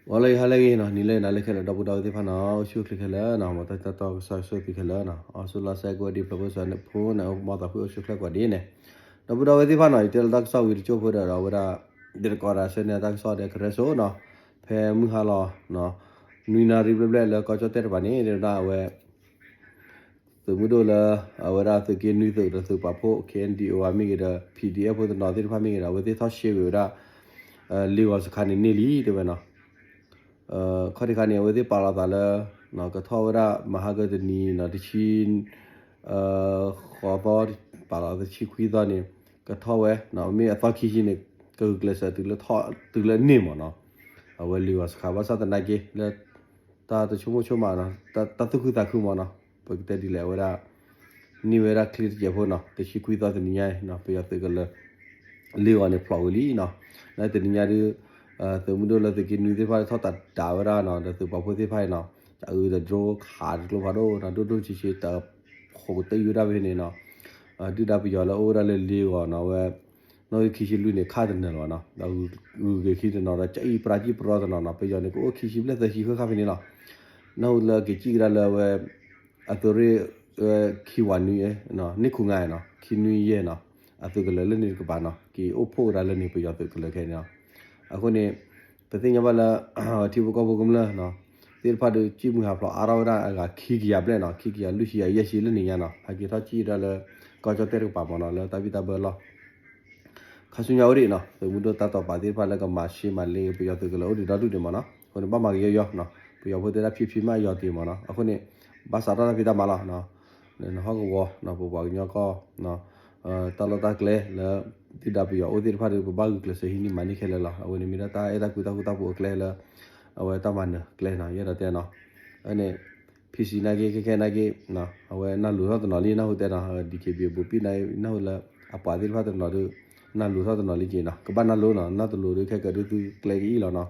ဂီၤလၢအဂ့ၤ ဟါလၢအဂ့ၤနီၤ, နံၤလၢအဂ့ၤ နၤလၢအဂ့ၤခဲလၢာ် ဒီပုၢ်ဒီဝဲၢ်သ့ၣ်တဖၣ်နီၤ, အိၣ်ဆူၣ်အိၣ်ချ့ခဲလၢာ်နီၤ, မ်တၢ်တၢ်တီကစီၣ်ဆိၣ်သုခဲလၢာ်နီၤ, အီၣ်ဆူၣ်လါစဲကဝဲဒံး ဖျၢၣ်ဖိစီၤန့ၣ်ဖိန့ၣ် အိၣ်မီသးဖုၣ်အိၣ်ဆူၣ်အိၣ်ချ့ကွၢ်ဒ်န့ၣ်, ဒီပုၢ်ဒီဝဲၢ်သ့ၣ်တဖၣ်နီၤ, ယတဲလီၤတၢ်ကစီၣ်ဝံၤတကၠိၢ်ဖိဒီး ဒီးအဝဲဒၣ် ဒ်တကိးဒီးဆၢန့ၣ် တၢ်ကစီၣ်ဒီးကရၢစိနီၤ, ဖဲမုၢ်ဟါလီၤ နွံနၣ်ရံၣ်ဘျဲၣ်ဘျဲၣ်လၢကီၢ်ကၠီၣ်တဲၣ်တပၤန့ၣ် တဲဝဲဒၣ်အဝဲ သုးမုၢ်ဒိၣ်လၢ အဝဲဒၣ်သုးက့နွံသုးဒီးသုးပာ်ဖှိၣ် K N D O မ့ၢ်ဂ့ၤဒီး P D F ဖိတနီၤသ့ၣ်တဖၣ်မ့ၢ်ဂ့ၤဒီး အဝဲသ့ၣ်ထီၣ်ရှဲဝံၤဝဲဒၣ် လ့ဂီၤစခါန့ၣ်န့ၢ်လံ တဲဝဲနီၤ. ခီၣ်ထံးခါန့ၣ် အဝဲသ့ၣ်ပာ်လီၤသးလၢ ကထီၣ်ဝဲဒၣ်မဟါကတနံၤနီၤ တဆံ ဃိးသီ ပာ်လီၤတဆံခွံသီန့ၣ် ကထီၣ်ဝဲ မ့ၢ်အသီခံဆံန့ၣ် ကဂုာ်ကျဲးစၢးတုၤလၢထီၣ်တုၤလၢန့ၢ်မ့ၢ်နီၤ. အဝဲလ့ဂီၤစခါ ဘၣ်ဆၣ်သနာ်က့လၢ တၢ်တဆိကမိၣ်ဆိကမးနီၤ, တၢ်သူၣ်ခုသးခုမ့ၢ်နီၤ, ပကတဲဒ်လဲၣ် အဝဲဒၣ် န့ၢ်ဝဲဒၣ်ချံတစဲးဖိနီၤ, တဆံခွံသီတနံၤညါအံၤနီၤ ပယီၤသုးကလၢၤ လ့ဂီၤန့ၣ်ဖျိးဝံၤလံနီၤ. လၢတနံၤညါဒုး သုးမုၢ်ဒိၣ်လၢသုးက့နွံသ့ၣ်တဖၣ်ထီၣ်တၢ်ဒၣ်ဝဲဒၣ်နီၤ ဒီးသုးပာ်ဖှိၣ်သ့ၣ်တဖၣ်အံၤနီၤ, တအုးတဒြိခးတကျိဖးဒိၣ်နီၤ ဒိၣ်ဒိၣ်ဆံးဆံးတၢ်ဃိးကတၢၢ်ယိဒၣ်ဖဲန့ၣ်နီၤ, ဒုၣ်ဒါပယီၤလၢအိၣ်ဝဲဒၣ်လၢလ့ဂီၤနီၤ အဝဲ နီၣ်ဂံၢ်ခံဆံလွံၢ်န့ၣ် ခးတနၢၤလၢၤဘၣ်နီၤ, ဒီးဂုၤက့ၤခံတနီၤဒီး ကအံၣ်ပြါကံၣ်ပြါတနီၤနီၤ, ပယီၤန့ၣ် ကအိၣ်ခံဆံဘျဲၣ်သၢဆံဃၣ်ဃၣ်ဖဲန့ၣ်လီၤ. နၢ်ဟူလၢက့ၤစံၣ်ကဒါလၢအဝဲ အသုးရ့ၣ် ခံဝးနွံ န့ၢ်ခူငါနီၤ ခံနွံယဲၢ်နီၤ, အသုးကလၢၤလၢန့ၣ်တကပၤနီၤ က့ၤအိၣ်ဖှိၣ်ကဒါလၢန့ၣ် ပယီၤသုးကလၢၤခဲန့ၣ်လီၤ. အဃိန့ၣ် ပသ့ၣ်ညါဘၣ်လၢ ထံဖိကီၢ်ဖိကမျၢၢ်နီၤ သ့ၣ်တဖၣ်ဒုး စံၣ်မုၢ်ဟးဖျိးအါထီၣ်ဝဲဒၣ်အဂၤခံကယၤဘျဲၣ်နီၤ, ခံကယၤလွံၢ်ဆံယဲၢ်ဆံလၢန့ၣ်ညါနီၤ, ဟဲက့ၤထီၣ်စံၣ်ဒၣ်လၢ ကီၢ်ကၠီၣ်တဲၣ်တကပၤမ့ၢ်နီၤ လၢတၢ်ဘံၣ်တၢ်ဘၢလီၢ် ခါဆူညါအိၣ်ဒံးနီၤ, သုးမုၢ်ဒိၣ်တၢ်တိာ်ပာ်သ့ၣ်တဖၣ်လၢကမၤရှဲမၤလ့ပယီၤသုးကလၢၤအိၣ်ဒံးဒီဒူၣ်ဒံးမ့ၢ်နီၤ, အဃိန့ၣ် ဘၣ်မၤကယီယီနီၤ, ပယီၤဖိတဲဒၣ်ဖံးဖံးမးယီၤတ့ၢ်မ့ၢ်နီၤ, အဃိန့ၣ် ဘၣ်စးထီၣ်တၢ်ဖံးတၢ်မၤလီၤ, နဟီၣ်ကဝီၤ ပပှၤကညီကီၢ် တၢ်လီၢ်တၢ်ကျဲလၢ ဒုၣ်ဒါပယီၤအိၣ်သ့ၣ်တဖၣ်ဒီး ပဘၣ်ဂုာ်ကျဲးစၢးဟံးန့ၢ်မၤန့ၢ်ခဲလၢာ်လီၤ, အဝဲန့ၣ်မ့ၢ်ဒၣ်တၢ်အဲၣ်တၢ်ကွံတၢ်ဃူတၢ်ဖိးအကျဲလၢ အဝဲတၢ်မၤနၢၤကျဲနီၤ ယအဲၣ်ဒိးတဲနီၤ, အန့ၣ် ဖံးစံးနာ်က့ ခဲခဲနာ်က့ အဝဲနၢ်လိၤထီၣ်တနီၤလံ နၢ်ဟူတဲနီၤ, ဒီး ဒီး က့ဘံဘူပံၣ် နၢ်ဟူလၢအပှၤသ့ၣ်တဖၣ်တနီၤဒီး နၢ်လိၤထီၣ်တနီၤလံက့နီၤ, ကဘၣ်နၢ်လိၤနီၤ, နၢ်တလိၤဒီးခဲကၢၤဒုးသုကျဲကအံၣ်လီၤနီၤ.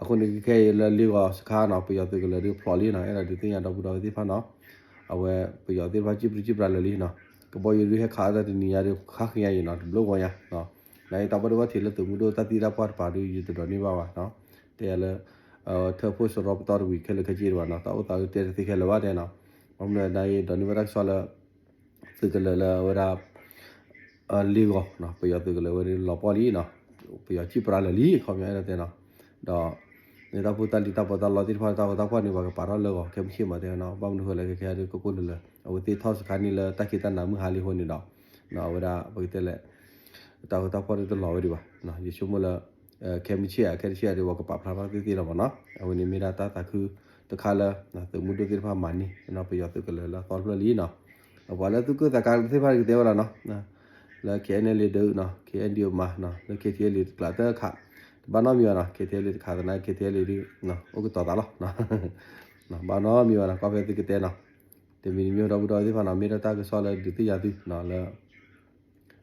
အဃိန့ၣ်ခဲခဲအံၤလၢလ့ဂီၤစခါနီၤ ပယီၤသုးကလၢၤဒုးဖျိးလံနီၤ, အဲၣ်ဒိးဒုးသ့ၣ်ညါဒီပုၢ်ဒီဝဲၢ်သ့ၣ်တဖၣ်နီၤ, အဝဲပယီၤသ့ၣ်တဖၣ်စံၣ်ပြံစံၣ်ပြါလၢာ်လံနီၤ, ကဘီယူၤဒုးဟဲခးအသးတနံၤညါဒီး ခါဃ့ညါအံၤနီၤ တဘျီဂီၤညါ, လၢတၢ်ဘၣ်ဒိဘၣ်ထံးလၢသုးမုၢ်ဒိၣ်တၢ်သံတၢ်ပှၢ်တပၤဒီး ယတဒိးန့ၢ်ဘၣ်ဘၣ်နီၤ, တဲယၤလၢ ထၢဖှိၣ်စရီပတီၢ်တဝံၤခဲလၢာ်ခဲဆ့တဘၣ်နီၤ, တၢ်အိၣ်သးတဲတသ့ခဲလၢာ်ဘၣ်တဲနီၤ, ဘၣ်မနုၤဒ်အံၤ ဒိးန့ၢ်ဘၣ်တၢ်ကစီၣ်လၢ သုးကလၢၤလၢအဝဲဒၣ် လ့ဂီၤနီၤ, ပယီၤသုးကလၢၤဝဲဒၣ်လီၤပှီၢ်လံနီၤ, ပယီၤစံၣ်ပြါလၢာ်လံ ခီပညီအဲၣ်ဒိးတဲနီၤ, ဒီး န့ၣ်တၢ်ဖိတၢ်လံၤတၢ်ပီးတၢ်လီသ့ၣ်တဖၣ် တၢ်ဂီၤတၢ်ဖီၣ်န့ၣ် ပှၤကပာ်ထီၣ်လၢဂီၤ ခဲမုၢ်ဆ့ၣ်မးတဲနီၤ, ဘၣ်မနုၤဃိလဲၣ်ခဲခဲဒုးကကိၣ်နုာ်လၢ အဝဲသ့ၣ်ထီၣ်စခါန့ၣ်လၢတၢ်ခံးတၢ်နၤမုၢ်ဟါလံအဃိန့ၣ်ဒီး အဝဲဒၣ်ပကတဲလဲၣ် တၢ်ဂီၤတၢ်ဖီၣ်ဒုးတလီၤဝဲဒံးဘၣ်, ယဆိကမိၣ်လၢ ခဲမုၢ်ဆ့ၣ်ဧါ ခဲတဆ့ၣ်ဧါဒီး ပှၤကပာ်ဖျါထီၣ်သ့ၣ်သ့ၣ်လီၤမ့ၢ်နီၤ, အဝဲန့ၣ်မ့ၢ်ဒၣ်တၢ်သးခုတခါလၢ သုးမုၢ်ဒိၣ်သ့ၣ်တဖၣ်မၤန့ၢ် ပယီၤသုးကလၢၤလၢအသီတဖျၢၣ်လံနီၤ, ပှၤလၢသူၣ်ကၢၣ်သးကါသ့ၣ်တဖၣ်ကတဲဝဲလီၤနီၤ, လၢ K N L A ဒုးနီၤ K N D O မၤနီၤ လၢ K T L A တကျးတခါ တဘၣ်နီတမံၤဘၣ်နီၤ, K T L A တခါသနာ် K T L A ဒုး အိၣ်ကတီၤသးလီၤ, ဘၣ်နီတမံၤဘၣ်နီၤ ကွၢ်ဖဲသုကတဲနီၤ, တမံၤတမံၤဒီပုၢ်ဒီဝဲၢ်သ့ၣ်တဖၣ်နီၤ မ့ၢ်ဒၣ်တၢ်ကစီၣ်လၢဒုးသ့ၣ်ညါသုနီၤ လၢ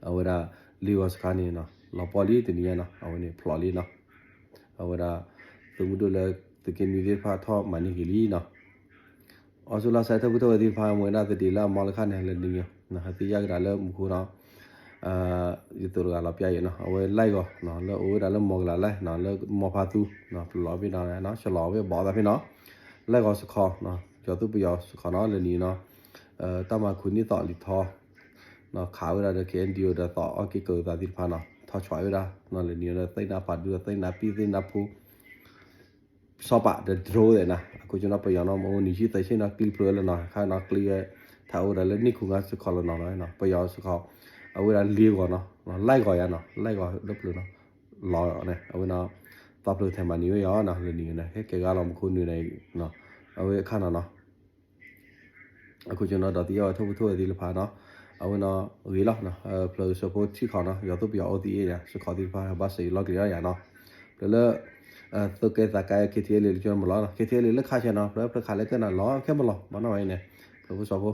အဝဲဒၣ် လ့ဂီၤစခါန့ၣ်နီၤ လီၤပှီၢ်လံတနံၤညါနီၤ အဝဲန့ၣ်ဖျိးလံနီၤ, အဝဲဒၣ် သုးမုၢ်ဒိၣ်လၢသုးက့နွံသ့ၣ်တဖၣ်ထီၣ်မၤန့ၢ်က့ၤလံနီၤ, အီစူလါစဲထၢၣ်ဖုၣ်ထီၣ်ဝဲသ့ၣ်တဖၣ် မ့ၢ်ဝဲဒၣ်သဒံးလၢအမီလၢခါန့ၣ် လၢနံၤ ဟဲသ့ၣ်ညါကဒါလၢမူခိၣ်နီၤ, ယသိးတဂၤလီၤပျါအံၤနီၤ အဝဲလၢဂီၤ လၢအိၣ်ဝဲဒၣ်လၢမီကလးလဲၣ် လၢမီဖါသူ ပလီၤဝဲနီၤ ဆလီၤဝဲဘီးသးဖဲနီၤ, လၢဂီၤစခီ ယီၤသူပယီၤစခီနီၤ လၢနံၤနီၤ, တၢ်မၤခူၣ်နံၣ်သီလံၤထီ ခးဝဲဒၣ်ဒီး K N D O ဒီးသီအီၣ်က့ၤကၢၤသးသ့ၣ်တဖၣ်နီၤ ထီၣ်ဆွးဝဲဒၣ် လၢနံၤဒီးသ့ၣ်နါဖးဒူဒီးသ့ၣ်နါပံၣ်သ့ၣ်နါဖိ စီၤပၤဒီး drone သ့ၣ်နၤ အခိၣ်ကနီၤပယီၤနီၤ မ့ၢ်အိၣ်နံၤဆံသၢဆံနီၤ ကျံဖျိလၢနီၤ ခါနီၤကျံဝဲ ထးအိၣ်ဝဲဒၣ်လၢနံၣ်ခူငါစခီလၢနီၤလီၤ ပယီၤစခီ အဝဲဒၣ်လ့ဂီၤနီၤ လၢဂီၤယါနီၤ လၢဂီၤလၢပျၢၤနီၤ လီၤန့ၣ် အဝဲနီၤ သီဖျၢၣ်ထဲမၤနံၤဝဲယါနီၤ လၢနံၤန့ၣ် ဟဲကဲဂၤလီၤမူခိၣ်နုာ်န့ၣ် အဝဲခါနီၤနီၤ အခိၣ်ကနီၤဒီးသံယါဝဲထိၣ်ဖိထိၣ်ဝဲသ့ၣ်တဖၣ်နီၤ အဝဲနီၤဂ့ၤလီၤ ဖျၢၣ်စၢဖိထံၣ်ခီနီၤ ယီၤသူပယီၤအိၣ်သံအ့ၣ်ယါ စခီသ့ၣ်တဖၣ်ဘၣ်စံးလီၤကလံၤလီၤယါနီၤ ဖျၢၣ်လၢ သုးကဲသးကါ K T L A လၢကၠီမလီၤ K T L A လၢခါဆဲနီၤ ဖျၢၣ်ဖျၢၣ်ခးလၢကဲနီၤ လီၤခဲမလီၤ ဘၣ်နီၣ်ဝဲအံၤန့ၣ် ဖျၢၣ်ဖိစီဖိ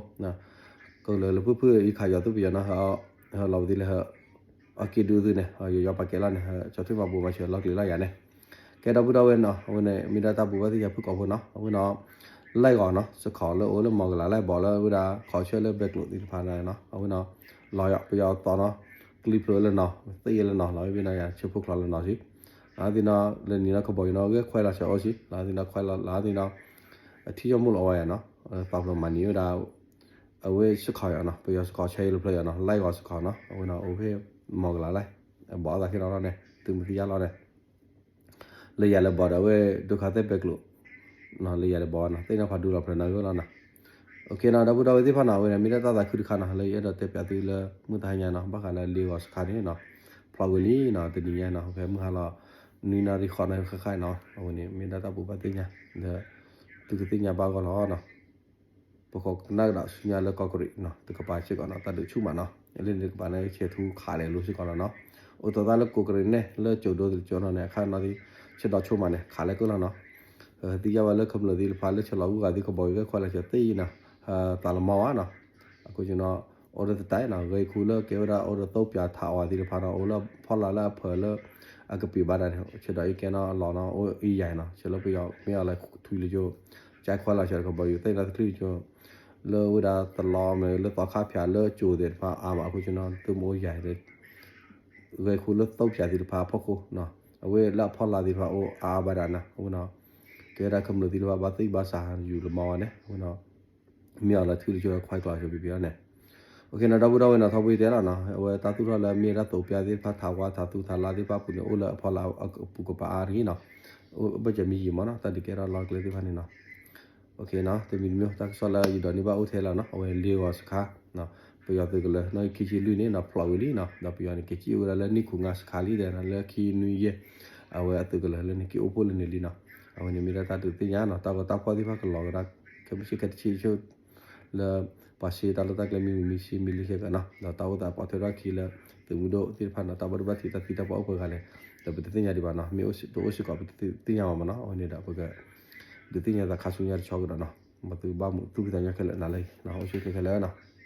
ကလၢာ်လၢဖုၣ်ဖုၣ်အံၤခးယီၤသူပယီၤနီၤ ဟဲလီၤဝဲသ့ၣ်လၢဟဲ အက့ၢ်ဒုးသုန့ၣ် ယီၤယီၤပာ်ကဲလီၤန့ၣ် ကၠီထံၣ်မၤဘူၣ်မၤဆၢလီၤကလံၤလီၤယါန့ၣ် ကဲဒီပုၢ်ဒီဝဲၢ်နီၤ အဝဲန့ၣ် မ့ၢ်ဒၣ်တၢ်ဘူၣ်ဘၣ်သ့ၣ်ယၤဖုၣ်ကိာ်ဖိနီၤ အဝဲနီၤ လၢဂီၤနီၤ စခီလၢအိၣ်လၢမီၤကလးလၢဘီးလၢဝဲဒၣ် ခီဆၢလၢဘဲကျိးသ့ၣ်တဖၣ်န့ၣ်နီၤ အဝဲနီၤ လီၤယီၤပယီၤသီနီၤ ကျံဖျိလၢနီၤ သ့ၣ်လၢနီၤ လီၤဝဲဘ့ၣ်နီၤယါ ဆၢဖှိၣ်ချီလၢနီၤဆံ လၢသ့ၣ်နီၤ လၢနံၤနီၤကဘီယူၤနီၤ ဂဲၤခွဲးလီၤစၢၤအိၣ်စ့ၢ် လၢသ့ၣ်နီၤခွဲးလီၤ လၢသ့ၣ်နီၤ အထံၣ်ယီၢ်မုၢ်လီၤအီယၤနီၤ သးဖျိမၤနံၤဝဲဒၣ် အဝဲစခီယၤနီၤ ပယီၤစခီဆဲးယံၤလၢဖျၢၣ်ယၤနီၤ လၢဂီၤစခီနီၤ အဝဲနီၤ အိၣ်ဖဲမီၤကလၤလၢ ဘီအသးခဲနီၤန့ၣ် သုမသံယါလီၤန့ၣ် လၢယၤလၢဘီဒီးအဝဲ ဒိခါသဲးပဲၤကျိၤ လၢယၤလၢဘီနီၤ သ့ၣ်နီၣ်ဖးဒူလီၤဖျၢၣ်နီၤဂ့ၢ်လီၤနီၤ OK နီၤ ဒီပုၢ်ဒီဝဲၢ်သ့ၣ်တဖၣ်နီၤ အဝဲန့ၣ် မ့ၢ်ဒၣ်တၢ်သးခုတခါနီၤ လၢယအဲၣ်ဒိးတဲပၠးသုလၢမုၢ်တဟါညါနီၤ ဘၣ်ဃးလၢလ့ဂီၤစခါန့ၣ်နီၤ ဖျီဝံၤလံနီၤ တနံၤညါနီၤ ဖဲမုၢ်ဟါလီၤ နွံနၣ်ရံၣ်ဃိးနၣ်ရံၣ်ဃၣ်ဃၣ်နီၤ အဝဲန့ၣ် မ့ၢ်ဒၣ်တၢ်ဘိးဘၣ်သ့ၣ်ညါ လၢ သုကသ့ၣ်ညါဘၣ်အဂီၢ်လီၤနီၤ ပဃိကနၣ်ကဒီးဆူညါလၢကီၢ်ကရံးနီၤ တကပၤစ့ၢ်ကီးနီၤ တၢ်ဒုးဆူၣ်မးနီၤ လၢန့ၣ်တကပၤန့ၣ် ဆဲးထူခးလဲၤလိၤစ့ၢ်ကီးလီၤနီၤ အိၣ်သးလၢကီၢ်ကရံးန့ၣ် လၢကၠိၤဒိတကၠိၤနီၤန့ၣ် အခါနီၤ ဆဲးဒီးဆိမးန့ၣ် ခးလဲၤကၢလီၤနီၤ သံယါဝဲလၢကမျၢၢ်သ့ၣ်တဖၣ် လၢဆဲးလီၤဂုၤဂၤသ့ၣ်ကဘီယူၤဂဲၤခွဲးလီၤစၢၤသ့ၣ်အံၤနီၤ သးလီၤမီဝဲနီၤ အဃိနီၤ အိၣ်ဒီးတတၢ်နီၤ ဂဲၤခူလၢကဲဝဲဒၣ်အိၣ်ဒီးသိပၠးထးအီၤသ့ၣ်တဖၣ်နီၤ အိၣ်လၢဖီလာ်လၢအဖၢၣ်လၢ အကပံာ်ဘၣ်ဒၣ်န့ၣ် ဆဲးဒီးအံၤကဲနီၤအလီၢ်နီၤ အိၣ်အံၤယၤနီၤ ဆဲးလၢပယီၤမ့ၢ်အီၤလၢထွံလၢကၠိၤ ကဲခွဲးလီၤစၢၤကဘီယူၤသ့ၣ်နီၤတချုးကၠိၤ လၢဝဲဒၣ်သလီမ့ၢ် လၢသီခါဖၠးလၢကၠိၤသ့ၣ်တဖၣ်အါမး အဃိနီၤ သုမ့ၢ်အိၣ်ယၤ ဂဲၤခူလၢသိပၠးသ့ၣ်တဖၣ်အဖီခိၣ်နီၤ အဝဲလၢအဖီလာ်သ့ၣ်တဖၣ်အိၣ်အါအါဘၣ်ဒၣ်နီၤ အဃိနီၤ ကဲဝဲဒၣ်ကမျၢၢ်သ့ၣ်တဖၣ်ဘၣ်သံဘၣ်ဆးယူၤလီၤမီဝဲန့ၣ် အဃိနီၤ မ့ၢ်အီၤလၢထွံလၢကၠိၤခွဲးကျီၤစၢၤပံာ်ပံာ်လီၤန့ၣ် OK နီၤ ဒီပုၢ်ဒီဝဲၢ်နီၤ ထီဘိယတဲလီၤနီၤ အဝဲတၢ်သူၣ်ထီၣ်လၢမ့ၢ်ဝဲဒၣ်သိပၠးသ့ၣ်တဖၣ် ထးဝါထးသူထးလါသ့ၣ်တဖၣ်အပူၤန့ၣ် အိၣ်လၢအဖီလာ်အပူၤကပၤအါတဂ့ၤနီၤ အိၣ်ဘၣ်စၢၤမ့ၢ်ယံာ်မးနီၤ တၢ်ဒုးကဲထီၣ်လီၢ်ကျဲသ့ၣ်တဖၣ်န့ၣ်နီၤ OK နီၤ တမံၤတမံၤ တၢ်ကစီၣ်လၢယဒိးန့ၢ်ဘၣ်အိၣ်ထဲလီၤနီၤ အဝဲလ့ဂီၤစခါ ပယီၤသုးကလၢၤနီၣ်ဂံၢ်ခံဆံလွံၢ်န့ၣ်နီၤ ဖျိးဝံၤလံနီၤ ဒီးပယီၤန့ၣ် က့ၤကံၣ်အိၣ်ဝဲဒၣ်လၢနံၣ်ခိၣ်ငါစခါလံဒီး လၢခံနွံယဲၢ် အဝဲအသုးကလၢၤလၢန့ၣ် က့ၤအိၣ်ဖှိၣ်လၢန့ၣ်လံနီၤ အဝဲန့ၣ်မ့ၢ်ဒၣ်တၢ်ဒုးသ့ၣ်ညါနီၤ တၢ်ဂီၤတၢ်ဖှီၣ်သ့ၣ်တဖၣ်ကလီၤကဒါ ခဲမုၢ်ဆ့ၣ်ခဲတဆံဆိ လၢ ပှၤစ့တၢ်လီၢ်တၢ်ကျဲမ့ၢ်မံၤမံၤဆ့မံၤလံခဲကနီၤ ဒီးတၢ်အိၣ်သးပှၤထွဲထီၣ်ခံလၢ သုးမုၢ်ဒိၣ်သ့ၣ်တဖၣ်နီၤ တၢ်ဘၣ်ဒိဘၣ်ထံးတၢ်သံတၢ်ပှၢ်အိၣ်ပှဲၤဂၤလဲၣ် ဒီးပတသ့ၣ်ညါဒံးဘၣ်နီၤ မ့ၢ်တအိၣ်စ့ၢ်ကီး ပတသ့ၣ်ညါဘၣ်မးနီၤ အဝဲန့ၣ်ဒီးပက ဒုးသ့ၣ်ညါသးခါဆူညါတဆီကဒီးနီၤ မ်သုဘၣ်မုာ်သူၣ်ကံၢ်သးညီခဲလၢာ်နၤလၢ အိၣ်ဆူၣ်ချ့ခဲလၢာ်နီၤ